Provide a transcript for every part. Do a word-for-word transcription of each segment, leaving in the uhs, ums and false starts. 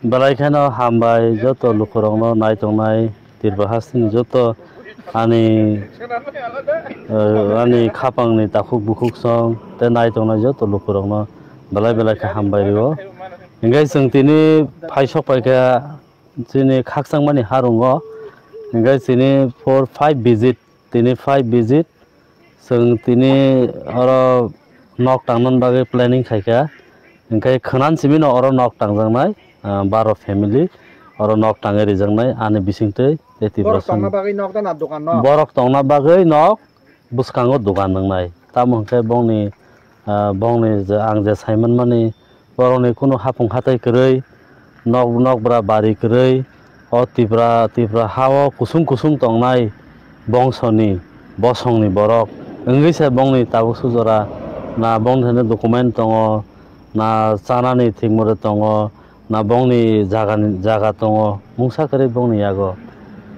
Belai kheno hambai joto lukurokno nai tongnai Tripura hasteni joto ani, eh, ani khapangni takhuk bukhuk song tei nai tongnai joto lukurokno belai belai khe hambai rio. Hinkhe chwng tini phaisok paikha chini khakchangmani harungo, hinkhe chini four five visit, tini five visit, chwng tini oro nok tangna bagwi planning khaikha, hinkhe khwnan simino oro nok tangjaknai, ah, baro family oro nok tangwi rijaknai ani bisingtwi tei Borok Tiprasa tongna bagwi nok da na dokan no? Borok tongna bagwi nok bwskango dogan wngnai. Tamo hwnkhe bongni, ah, bongni je ang je saimanmani borokni kunu hapung hatai kwrwi, nok, nokbra bari kwrwi, o Tipra, Tipra ha-o kusung kusung tongnai bongsoni, bosongni borok wngwi se bongni tabuk sujora na bongni thani document tongo, na chanani thik moro tongo, na bongni jagani, jaga tongo, mungsa kwrwi bongni yago.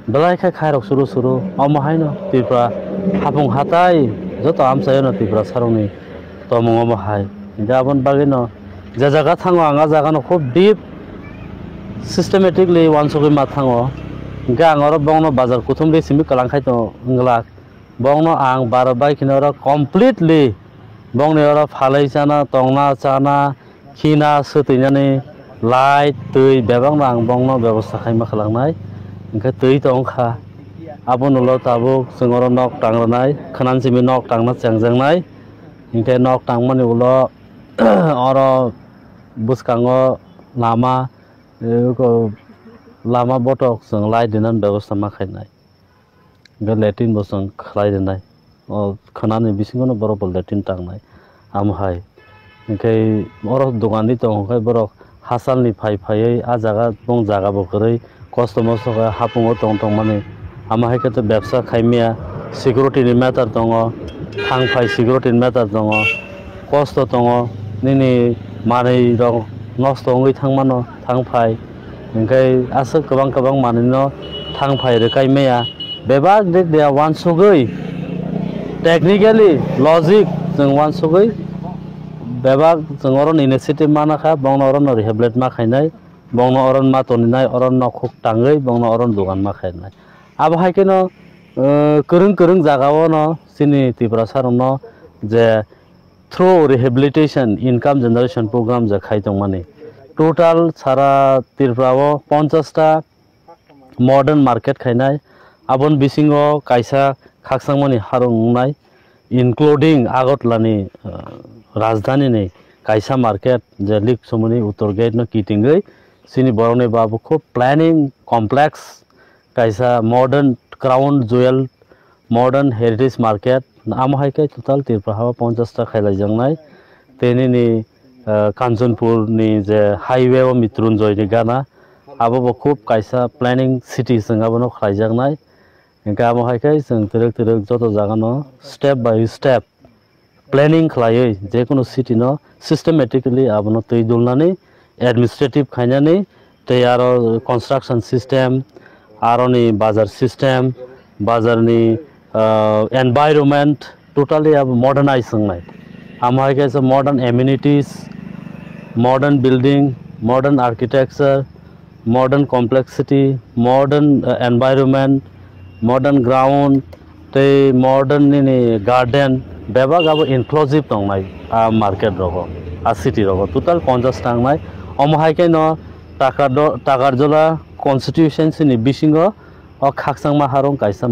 Belai khe khairok suru suru, omo haino Tripura hapung hatai joto amchaio no Tiprasarokni tomung omo hai. Hinkhe aboni bagwino je jaga thango ang a jagano khub deep systematically uansugwi ma thango. Hinkhe ang oro bongno bazar kuthumri simi kwlang khai tongo wngla. Bongno ang baro bai kheno oro completely bongni oro phalwi chana, tongna, chana, khina, swtwinani, light, twi bebakno ang bongno bebosta khaima khalangnai. Hinkhe twi tongkha. Abono ulo tabuk chwng oro nok tang rwnai, khwnan simi nok tangna chengjaknai. Hinkhe nok tangmani ulo oro bwskango lama, eh, ko-, lama botok chwng light dinani bebosta ma khainai. Hingke latrine bo chwng khlai rwnai. O khwnani bisingono borok bo latrine tangnai. Amo hai. Hingke oro dogan ri tongo khe borok hachalni phai phaiwi ah jaga bong jaga bo kwrwi kosto mosto khe hapungo tong tongmani. Amo hai khe bebsa khaimya, security ni matter tongo, thang phai security ni matter tongo, kosto tongo, nini manwi rok nosto wngwi thangmano. Thang phai, hingke aswk kwbang kwbang manwino thang phai rwkai maya. Bebak dik dia uansugwi, technically, logic chwng uansugwi, bebak chwng oro initiative mana kha, bongno orono rehabilitate ma khainai, bongno oro ma toninai, oro nokhuk tangwi, bongno oro dogan ma khainai. Abo hai kheno, eh, kwrwng kwrwng jagao no chini Tiprasa rokno je through rehabilitation income generation program je khai tongmani. Total sara Tripura o ponchash ta modern market khainai. Aboni bisingo kaisa khakchangmani harung wngnai, including Agartala ni, uh, rajdhani ni kaisa market je Lik Somoni Uttor Gate no kitingwi chini borokni babu khub planning complex kaisa modern crown jewel modern heritage market, amo hai khe total Tripura ha o ponchash ta khailaijaknai. Tei nini, eh, Kanchanpur ni je highway o Mrityunjoy ni gana, abo bo khub kaisa planning city chwng abono khlaijaknai. Hingke amo hai khe chwng twrwk twrwk joto jaga no step by step planning khlaiwi jekunu city no systematically abono twi dulnani, administrative khainani, tei aro construction system, aroni bazar system, bazarni, ah, environment totally abo modernize wngnai. Amo hai khe modern amenities, modern building, modern architecture, modern complexity, modern, uh, environment, modern ground, tei modern nini garden, bebak abo inclusive tongnai a market rogo, a city rogo, total ponchash ta wngnai. Omo hai khe no Takardo-, Takarjola constituency ni bisingo o khakchangma harung kaisa.